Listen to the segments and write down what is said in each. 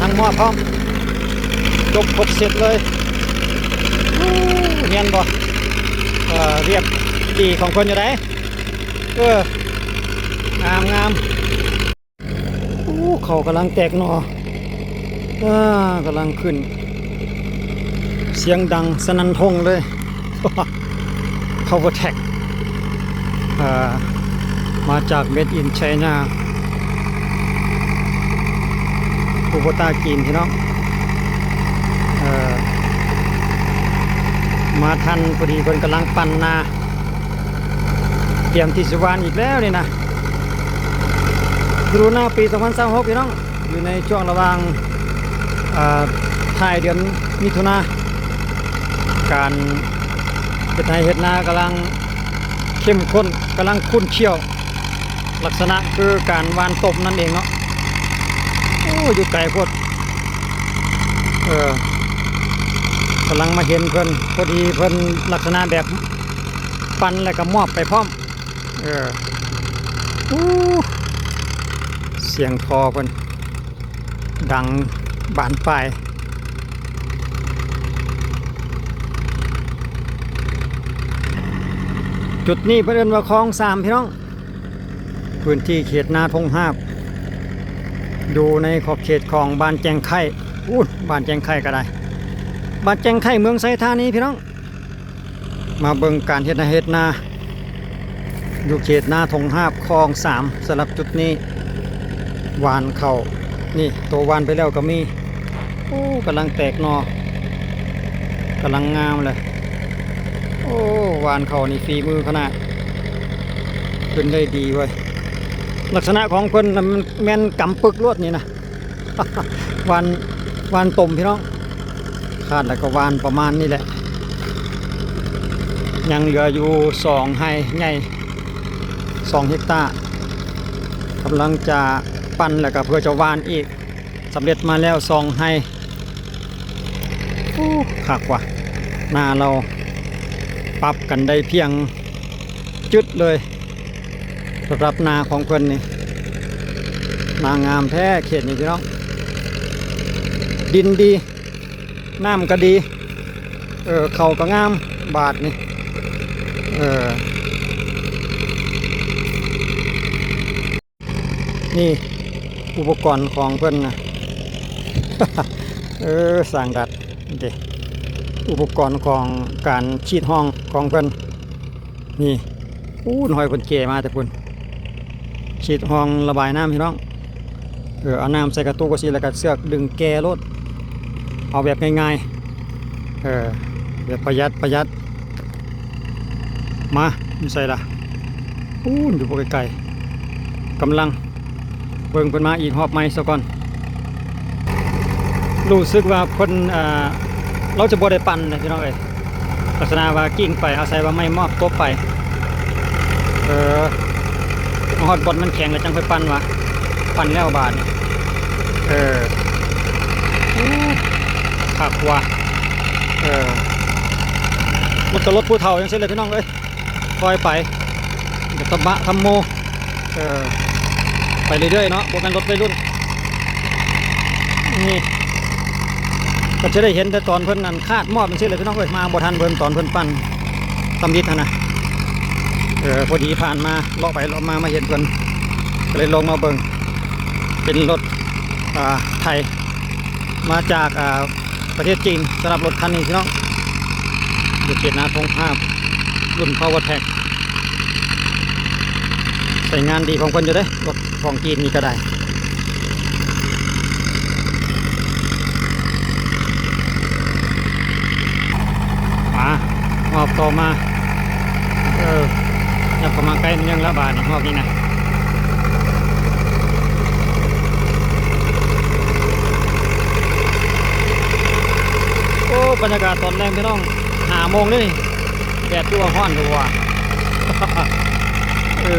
ທັງມອບພ້ອມ ຈົບຄົບເຊັດເລີຍ. ໂອ້ ແມ່ນບໍ່? ເອີ ວຽກດີຂອງເພິ່ນຢູ່ໃດ. ເອີ ງາມໆ. ໂອ້ ເຂົ້າກຳລັງແຕກໜໍ່ ອ່າ ກຳລັງຂຶ້ນ ສຽງດັງສະໜັ່ນທົ່ງເລີຍ. ຄາວເວີແທັກ ເອີ ມາຈາກ Made in China ຄູໂບຕ້າຈີນ ພີ່ນ້ອງ. ເອີ ມາທັນພໍດີ ເພິ່ນກຳລັງປັ້ນນາ ຕຽມທີ່ຊິຫວ່ານອີກແລ້ວນີ້ນະ. ລະດູນາປີສອງພັນຊາວຫົກ ພີ່ນ້ອງ ຢູ່ໃນຊ່ວງລະຫວ່າງ ເອີ ທ້າຍເດືອນມິຖຸນາ ການເຮັດໄຮ່ເຮັດນາກຳລັງເຂັ້ມຂຸ້ນ ກຳລັງຂຸ້ນຂ້ຽວ ລັກສະນະຄືການຫວ່ານຕົມນັ້ນເອງເນາະ. ໂອ້ ຢູ່ໄກໂພດ ເອີ ກຳລັງມາເຫັນເພິ່ນ ພໍດີເພິ່ນລັກສະນະແບບ ປັ້ນແລ້ວກໍມອບໄປພ້ອມ. ເອີ ອູ້ ສຽງທໍ່ເພິ່ນດັງບານປາຍ. ຈຸດນີ້ເພິ່ນເອີ້ນວ່າຄອງສາມ ພີ່ນ້ອງ. ພື້ນທີ່ເຂດນາທົ່ງຫາບ ຢູ່ໃນຂອບເຂດຂອງບ້ານແຈ້ງໄຄ. ອູ້ນ ບ້ານແຈ້ງໄຄກໍໄດ້ ບ້ານແຈ້ງໄຄ ເມືອງໄຊທານີ ພີ່ນ້ອງ. ມາເບິ່ງການເຮັດໄຮ່ເຮັດນາ ຢູ່ເຂດນາທົ່ງຫາບຄອງສາມ. ສຳລັບຈຸດນີ້ ຫວ່ານເຂົ້າ ນີ້ ໂຕຫວ່ານໄປແລ້ວກໍມີ. ໂອ້ ກຳລັງແຕກໜໍ່ ກຳລັງງາມເລີຍ. ໂອ້ ຫວ່ານເຂົ້ານີ້ຝີມືຂະໜາດ ຂຶ້ນໄດ້ດີເວີຍ. ລັກສະນະຂອງເພິ່ນນະ ແມ່ນກຳປຶກໂລດນີ້ນະ. ຫວ່ານ ຫວ່ານຕົມ ພີ່ນ້ອງ. ຄາດແລ້ວກໍຫວ່ານປະມານນີ້ແຫຼະ. ຍັງເຫຼືອຢູ່ສອງໄຮ່ໃຫຍ່ ສອງເຮັກຕາ ກຳລັງຈະປັ້ນ ແລ້ວກໍເພື່ອຈະຫວ່ານອີກ. ສຳເລັດມາແລ້ວສອງໄຮ່. ໂອ້ ຄັກວ່ະ ນາລາວປັບກັນໄດ້ພຽງຈຶດເລີຍ. ສຳລັບນາຂອງເພິ່ນນີ້ ນາງາມແທ້ເຂດນີ້ ພີ່ນ້ອງ. ດິນດີ ນ້ຳກໍດີ ເອີ ເຂົ້າກໍງາມບາດນີ້. ເອີ ນີ້ອຸປະກອນຂອງເພິ່ນນະ. ເອີ ສ້າງດັດເດ້ ອຸປະກອນຂອງການສີດຮ່ອງຂອງເພິ່ນ. ນີ້ ອູ້ນ ຫ້ອຍເພິ່ນແກ່ມາແຕ່ພຸ້ນ ສີດຮ່ອງລະບາຍນ້ຳ ພີ່ນ້ອງ. ເອີ ເອົານ້ຳໃສ່ກະຕຸກຈັ່ງຊີ້ ແລ້ວກໍເຊືອກດຶງແກ່ໂລດ ເອົາແບບງ່າຍໆ ເອີ ແບບປະຢັດ ປະຢັດ. ມາ ຢູ່ໃສລະ? ປູ້ນ ຢູ່ບໍ່ໄກໆ ກຳລັງເບິ່ງເພິ່ນມາອີກຮອບໃໝ່ຊະກ່ອນ. ຮູ້ສຶກວ່າເພິ່ນ ເອີ ລາວຈະບໍ່ໄດ້ປັ່ນນະ ພີ່ນ້ອງເອີຍ. ລັກສະນະວ່າກິ້ງໄປ ອາໄສວ່າໄມ້ມອບຕົບໄປ. ເອີ ມາຮອດບ່ອນມັນແຂງແລ້ວຈັ່ງຄ່ອຍປັ່ນວ່າ ປັ່ນແລ້ວບາດນີ້. ເອີ ໂອ້ ຄັກວ່າ. ເອີ ມັນກໍລົດຜູ້ເຖົ້າຈັ່ງຊີ້ແຫຼະ ພີ່ນ້ອງເອີຍ. ຄ່ອຍໄປ ທຳມະທຳໂມ ເອີ ໄປເລື້ອຍໆເນາະ ບໍ່ແມ່ນລົດໄວລຸ້ນ. ນີ້ກໍຈະໄດ້ເຫັນແຕ່ຕອນເພິ່ນນັ້ນຄາດມອບຈັ່ງຊີ້ແຫຼະ ພີ່ນ້ອງເອີຍ. ມາບໍ່ທັນເພິ່ນຕອນເພິ່ນປັ່ນສຳລິດຫັ້ນນະ. ເອີ ພໍດີຜ່ານມາ ເລາະໄປເລາະມາ ມາເຫັນເພິ່ນ ກໍເລີຍລົງມາເບິ່ງ. ເປັນລົດ ອ່າ ໄຖມາຈາກ ອ່າ ປະເທດຈີນ ສຳລັບລົດຄັນນີ້ ພີ່ນ້ອງ ຢູ່ເຂດນາທົ່ງຫາບ ລຸ້ນ Power Track ໃຊ້ງານດີຂອງເພິ່ນຢູ່ເດ້ ລົດຂອງຈີນນີ້ກໍໄດ້. ມາ ຮອບຕໍ່ມາ ເອີ ຍັບເຂົ້າມາໃກ້ມັນຍັງລະບາດນີ້ ຮອບນີ້ນະ. ໂອ້ ບັນຍາກາດຕອນແລງ ພີ່ນ້ອງ ຫ້າໂມງເດ້ນີ້ ແດດຄືວ່າຮ້ອນຢູ່ວ່າ. ເອີ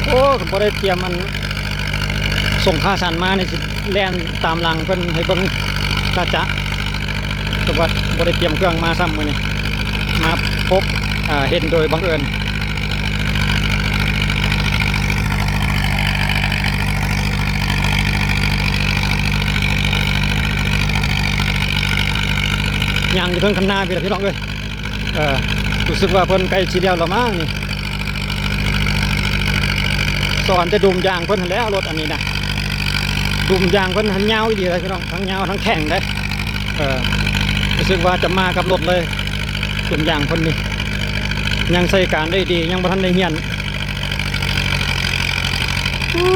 ໂອ້ ຄັນບໍ່ໄດ້ຕຽມອັນ ສົ່ງຂາສັ້ນມານີ້ ຊິແລ່ນຕາມຫຼັງເພິ່ນໃຫ້ເບິ່ງຈະຈະ. ແຕ່ວ່າບໍ່ໄດ້ຕຽມເຄື່ອງມາຊ້ຳມື້ນີ້ ມາພົບ ເຫັນໂດຍບັງເອີນ. ຍ່າງຢູ່ເທິງຄັນນາພີ້ລະພີ່ນ້ອງເອີຍ. ເອີ ຮູ້ສຶກວ່າເພິ່ນໃກ້ຊິແລ້ວລະມັ້ງນີ້. ສອນແຕ່ດຸມຢາງເພິ່ນຫັ້ນແຫຼະ ລົດອັນນີ້ນະ. ດຸມຢາງເພິ່ນຫັ້ນຍາວອີ່ຫຼີເດ້ພີ່ນ້ອງ, ທັງຍາວທັງແຂງເດ້. ເອີ ຮູ້ສຶກວ່າຈະມາກັບລົດເລີຍ ດຸມຢາງເພິ່ນນີ້. ຍັງໃຊ້ການໄດ້ດີ, ຍັງບໍ່ທັນໄດ້ຮຽນ. ອູ້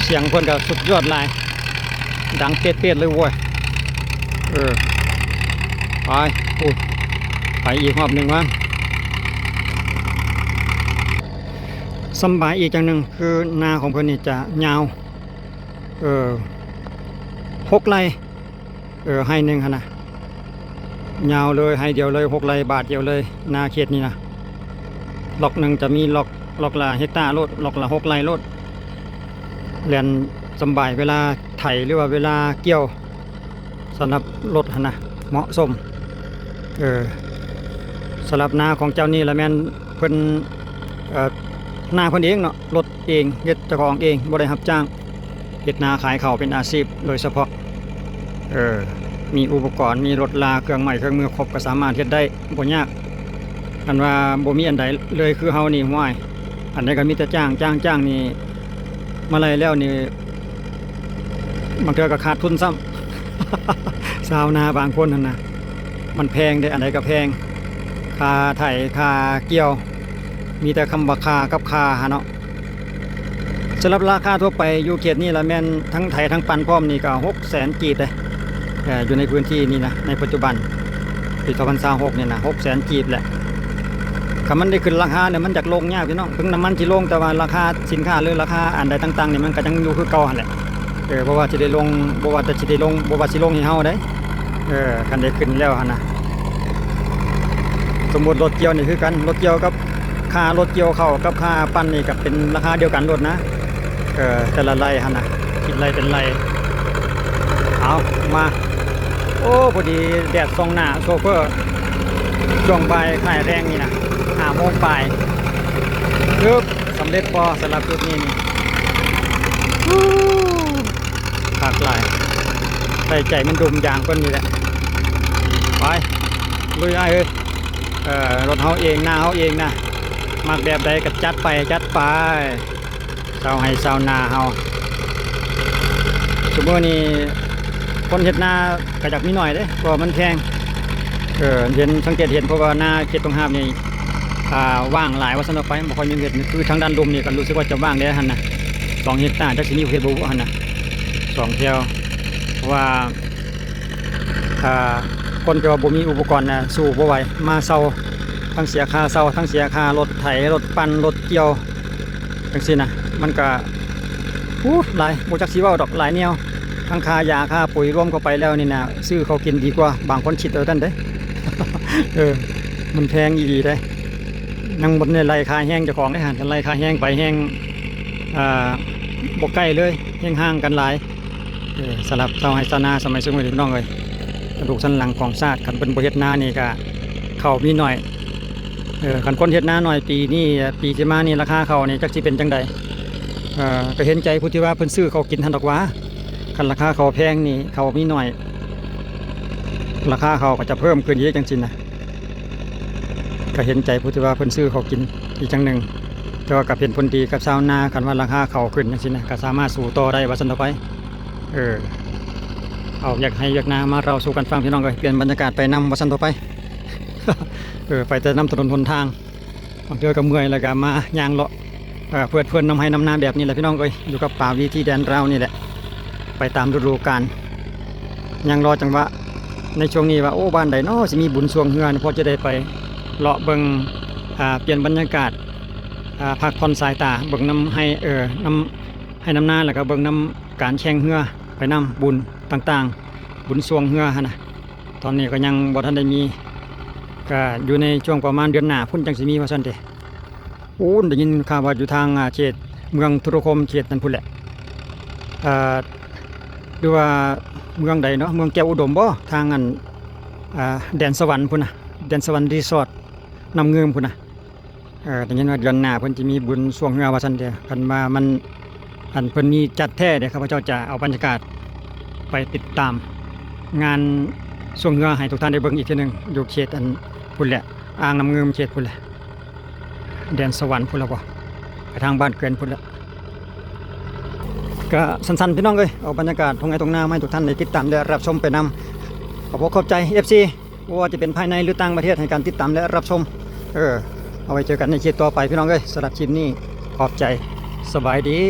ສຽງເພິ່ນກໍສຸດຍອດຫຼາຍ. ດັງເປັດໆເລີຍໂວ້ຍ. ເອີ ໄປ ພຸ້ນ ໄປອີກຮອບໜຶ່ງວ່າ. ສຳບາຍອີກຢ່າງໜຶ່ງຄືນາຂອງເພິ່ນນີ້ຈະຍາວ ເອີ ຫົກໄຮ່ ເອີ ໄຮ່ໜຶ່ງຫັ້ນນະ ຍາວເລີຍ ໄຮ່ດຽວເລີຍ ຫົກໄຮ່ບາດດຽວເລີຍ ນາເຂດນີ້ນະ. ລັອກໜຶ່ງຈະມີລັອກ ລັອກລະເຮັກຕາໂລດ ລັອກລະຫົກໄຮ່ໂລດ. ແລ່ນສຳບາຍເວລາໄຖ ຫຼືວ່າເວລາກ່ຽວ ສຳລັບລົດຫັ້ນນະ ເໝາະສົມ. ເອີ ສຳລັບນາຂອງເຈົ້ານີ້ລະແມ່ນເພິ່ນ ເອີ ນາເພິ່ນເອງເນາະ ລົດເອງ ເຮັດເຈົ້າຂອງເອງ ບໍ່ໄດ້ຮັບຈ້າງ. ເຮັດນາຂາຍເຂົ້າເປັນອາຊີບໂດຍສະເພາະ. ເອີ ມີອຸປະກອນ ມີລົດລາ ເຄື່ອງໄມ້ເຄື່ອງມືຄົບ ກໍສາມາດເຮັດໄດ້ ບໍ່ຍາກ. ຄັນວ່າບໍ່ມີອັນໃດເລີຍຄືເຮົານີ້ ຫ້ວຍ ອັນໃດກໍມີແຕ່ຈ້າງ ຈ້າງ ຈ້າງນີ້ ມາໄລ່ແລ້ວນີ້ ບາງເທື່ອກໍຂາດທຶນຊ້ຳ. ຊາວນາບາງຄົນຫັ້ນນະ ມັນແພງເດ້ ອັນໃດກໍແພງ ຄ່າໄຖ ຄ່າກ່ຽວ ມີແຕ່ຄຳວ່າຄ່າກັບຄ່າຫັ້ນເນາະ. ສຳລັບລາຄາທົ່ວໄປຢູ່ເຂດນີ້ລະແມ່ນທັງໄຖທັງປັ່ນພ້ອມນີ້ກໍຫົກແສນກີບເດ້. ເອີ ຢູ່ໃນພື້ນທີ່ນີ້ນະ ໃນປັດຈຸບັນປີສອງພັນຊາວຫົກນີ້ນະ ຫົກແສນກີບແຫຼະ. ຄັນມັນໄດ້ຂຶ້ນລາຄາແລ້ວ ມັນຢາກລົງຍາກພີ່ນ້ອງ. ເຖິງນ້ຳມັນຊິລົງ ແຕ່ວ່າລາຄາສິນຄ້າ ຫຼືລາຄາອັນໃດຕ່າງໆນີ້ ມັນກໍຍັງຢູ່ຄືເກົ່າຫັ້ນແຫຼະ. ເອີ ບໍ່ວ່າຊິໄດ້ລົງ ບໍ່ວ່າແຕ່ຊິໄດ້ລົງ ບໍ່ວ່າຊິລົງໃຫ້ເຮົາເດ້. ເອີ ຄັນໄດ້ຂຶ້ນແລ້ວຫັ້ນນະ ສົມມຸດລົດກ່ຽວນີ້ຄືກັນ ລົດກ່ຽວກັບ ຄ່າລົດກ່ຽວເຂົ້າກັບຄ່າປັ່ນນີ້ກໍເປັນລາຄາດຽວກັນໂລດນະ. ເອີ ແຕ່ລະໄລ່ຫັ້ນນະ ຄິດໄລ່ເປັນໄລ່. ເອົາ ມາ ໂອ້ ພໍດີແດດສ່ອງໜ້າໂຊເຟີ ຊ່ວງບ່າຍຄ້າຍແລງນີ້ນະ ຫ້າໂມງປາຍ. ປຶບ ສຳເລັດບໍ່ສຳລັບຈຸດນີ້ນີ້? ຄັກຫຼາຍ ໃສ່ໃຈມັນດົມຢາງເພິ່ນນີ້ແຫຼະ. ໄປ ລຸຍອ້າຍເອີຍ. ເອີ ລົດເຮົາເອງ ນາເຮົາເອງນະ ມັກແບບໃດກໍຈັດໄປ ຈັດໄປ ຊາວໄຮ່ຊາວນາເຮົາ. ຊຸມື້ນີ້ຄົນເຮັດນາກໍຢາກມີໜ້ອຍເດ້ ເພາະວ່າມັນແພງ. ເອີ ເຫັນ ສັງເກດເຫັນ ເພາະວ່ານາເຂດຕົງຫາບນີ້ ອ່າ ວ່າງຫຼາຍວ່າຊັ້ນເຖາະໄປ ບໍ່ຄ່ອຍມີເຮັດ. ຄືທາງດ້ານລຸ່ມນີ້ກໍຮູ້ສຶກວ່າຈະວ່າງແດ່ຫັ້ນນະ ສອງເຮັກຕາ ຈັກຊິມີເຮັດບໍ່ຫັ້ນນະ ສອງແຖວ. ເພາະວ່າ ອ່າ ຄົນທີ່ວ່າບໍ່ມີອຸປະກອນນະ ສູ້ບໍ່ໄຫວ ມາເຊົ່າ ທັງເສຍຄ່າເຊົ່າ ທັງເສຍຄ່າລົດໄຖ ລົດປັ່ນ ລົດກ່ຽວ ຈັ່ງຊີ້ນະ. ມັນກະ ໂອ້ ຫຼາຍ ບໍ່ຈັກຊິເວົ້າດອກ ຫຼາຍແນວ ທັງຄ່າຢາ ຄ່າປຸຍ ລວມເຂົ້າໄປແລ້ວນີ້ນະ ຊື້ເຂົ້າກິນດີກວ່າ. ບາງຄົນຄິດແບບນັ້ນເດ້. ເອີ ມັນແພງອີ່ຫຼີເດ້. ຍັງບໍ່ໄດ້ໄລ່ຄ່າແຮງເຈົ້າຂອງເດ້ຫັ້ນ ຄັນໄລ່ຄ່າແຮງໄປແຮງ ອ່າ ບໍ່ໃກ້ເລີຍ ແຮງຫ່າງກັນຫຼາຍ. ເອີ ສຳລັບຊາວໄຮ່ຊາວນາສະໄໝຊຸມື້ນີ້ພີ່ນ້ອງເອີຍ ກະດູກສັນຫຼັງຂອງຊາດ ຄັນເພິ່ນບໍ່ເຮັດນານີ້ກະເຂົ້າມີໜ້ອຍ. ເອີ ຄັນຄົນເຮັດນາໜ້ອຍ ປີນີ້ ປີຊິມານີ້ ລາຄາເຂົ້ານີ້ຈັກຊິເປັນຈັ່ງໃດ? ເອີ ກະເຫັນໃຈຜູ້ທີ່ວ່າເພິ່ນຊື້ເຂົ້າກິນຫັ້ນດອກຫວາ. ຄັນລາຄາເຂົ້າແພງນີ້ ເຂົ້າມີໜ້ອຍ ລາຄາເຂົ້າກໍຈະເພີ່ມຂຶ້ນອີກ ຈັ່ງຊີ້ນະ. ກະເຫັນໃຈຜູ້ທີ່ວ່າເພິ່ນຊື້ເຂົ້າກິນອີກຢ່າງໜຶ່ງ ແຕ່ວ່າກະເປັນຜົນດີກັບຊາວນາ ຄັນວ່າລາຄາເຂົ້າຂຶ້ນຈັ່ງຊີ້ນະ ກະສາມາດສູ້ຕໍ່ໄດ້ວ່າຊັ້ນເຖາະໄປ. ເອີ ເອົາວຽກໄຮ່ວຽກນາມາເລົ່າສູ່ກັນຟັງພີ່ນ້ອງເອີຍ ປ່ຽນບັນຍາກາດໄປນຳວ່າຊັ້ນເຖາະໄປ. ເອີ ໄປແຕ່ນຳຖະໜົນຫົນທາງ ບາງເທື່ອກໍເມື່ອຍ ແລ້ວກໍມາຍ່າງເລາະ ເອີ ເພີດເພີນນຳໄຮ່ນຳນາແບບນີ້ແຫຼະພີ່ນ້ອງເອີຍ ຢູ່ກັບປ່າວິຖີແດນລາວນີ້ແຫຼະ ໄປຕາມລະດູການ. ຍັງລໍຈັງຫວະໃນຊ່ວງນີ້ວ່າ ໂອ້ ບ້ານໃດນໍຊິມີບຸນຊ່ວງເຮືອ ພໍຈະໄດ້ໄປເລາະເບິ່ງ ອ່າ ປ່ຽນບັນຍາກາດ ອ່າ ພັກຜ່ອນສາຍຕາ ເບິ່ງນຳໄຮ່ ເອີ ນຳໄຮ່ນຳນາ ແລ້ວກໍເບິ່ງນຳການແຂ່ງເຮືອ ໄປນຳບຸນຕ່າງໆ ບຸນຊ່ວງເຮືອຫັ້ນນະ. ຕອນນີ້ກໍຍັງບໍ່ທັນໄດ້ມີ ກໍຢູ່ໃນຊ່ວງປະມານເດືອນໜ້າພຸ້ນຈັ່ງຊິມີວ່າຊັ້ນເດ. ໂອ້ ໄດ້ຍິນຂ່າວວ່າຢູ່ທາງ ອ່າ ເຂດເມືອງທຸລະຄົມ ເຂດນັ້ນພຸ້ນແຫຼະ ອ່າ ຫຼືວ່າເມືອງໃດເນາະ ເມືອງແກ້ວອຸດົມບໍ ທາງອັນ ອ່າ ແດນສະຫວັນພຸ້ນນະ ແດນສະຫວັນຣີສອດ ນ້ຳງື່ມພຸ້ນນະ. ເອີ ໄດ້ຍິນວ່າເດືອນໜ້າເພິ່ນຈະມີບຸນຊ່ວງເຮືອວ່າຊັ້ນເດ. ຄັນວ່າມັນ ອັນເພິ່ນມີຈັດແທ້ເດ ຂ້າພະເຈົ້າຈະເອົາບັນຍາກາດໄປຕິດຕາມ ງານຊ່ວງເຮືອໃຫ້ທຸກທ່ານໄດ້ເບິ່ງອີກເທື່ອໜຶ່ງ ຢູ່ເຂດອັນພຸ້ນແຫຼະ ອ່າງນ້ຳງື່ມເຂດພຸ້ນແຫຼະ ແດນສະຫວັນພຸ້ນລະບໍ່ ໄປທາງບ້ານເກືອນພຸ້ນລະ. ກະສັ້ນໆ ພີ່ນ້ອງເອີຍ ເອົາບັນຍາກາດທົ່ງໄຮ່ທົ່ງນາມາໃຫ້ທຸກທ່ານໄດ້ຕິດຕາມ ແລະ ຮັບຊົມໄປນຳ. ຂອບອົກຂອບໃຈ ເອັຟຊີ ບໍ່ວ່າຈະເປັນພາຍໃນ ຫຼື ຕ່າງປະເທດ ໃຫ້ການຕິດຕາມ ແລະ ຮັບຊົມ. ເອີ ເອົາໄວ້ເຈີກັນໃນຄລິບຕໍ່ໄປ ພີ່ນ້ອງເອີຍ. ສຳລັບຄລິບນີ້ ຂອບໃຈ ສະບາຍດີ.